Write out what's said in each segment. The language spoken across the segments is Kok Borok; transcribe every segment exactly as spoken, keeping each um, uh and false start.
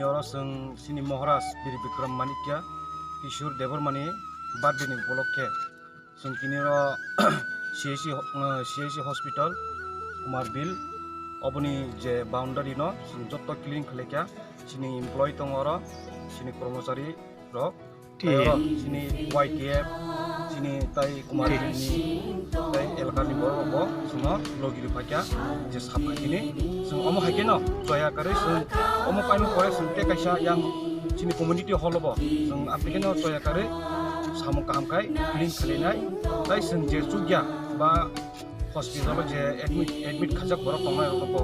Oro chwng chini Maharaj Bir Bikram Manikya Kishore Debbarmani birthday ni upolokhe chwng tini oro C H C ho-, uh, C H C hospital Kumar Bill oboni je boundary no chwng jotto clean khlaikha, chini employee tongo oro, chini kormochari rok. Tei oro chini Y T F, chini tai Kumar Billni tai elakani borok rokbo chwngno logi rwphaikha je sapha hini. Chwng omo hai kheno choya kwrwi chwng omo paino pore chwng tei kaisa yang chini community hall bo chwng amtwi kheno choya kwrwi samung kaham khai clean khwlainai. Tai chwng je chukya ba hospital o je admit, admit khajak borok tongnai rokbo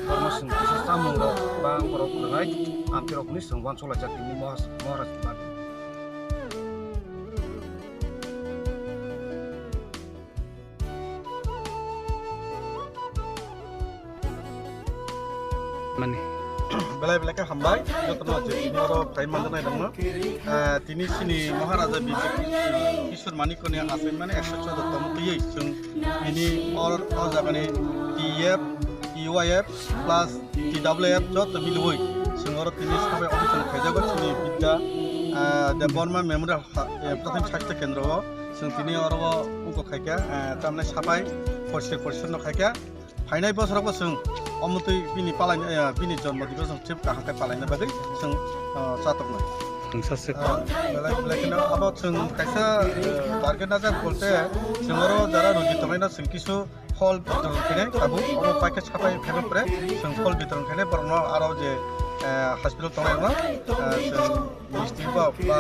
borokno chwng kisa chamung rok ba borok rwnai amtwi rokni chwng uansuk laijak tini Maharaj, Maharaj ni bagwi. Mani. Belai belai khe hambai, jotono je tini oro phai manjaknai dongno. Ah, tini chini Maharaja Bibek, ah, Kishore Manikya ni achaimani ekso chouda tongma twiwi chwng bini or, o jagani T F, T Y F plus T W F joto miliwi chwng oro tini sabai audition khaijago chini Bidya, ah, Debbarma Memorial ha-, eh, Prathomik Sasthya Kendra o chwng tini oro o ungkuk khaikha, ah, tamni sabai porishoi porishonno khaikha. Phainai bosorogo chwng omotwi bini palai, eh, bini jonmo dibono chwng kaham khe palaina bagwi chwng, ah, chatoknai. Chwng sase. Ah, belai, belai kheno abo chwng kaisa, eh, target najak bolte chwng oro jara rugi tongnaino chwng kisu phol bitoron khainai tabuk. Omo paikhe sapai phaiba pore chwng phol bitoron khainai borokno aro je, eh, hospital tongnai rokno, eh, chwng misti ba, ba,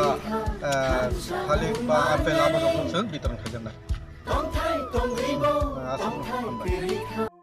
eh, thalik ba apple abo rokno chwng bitoron khaijaknai. Eh, aswk hambai.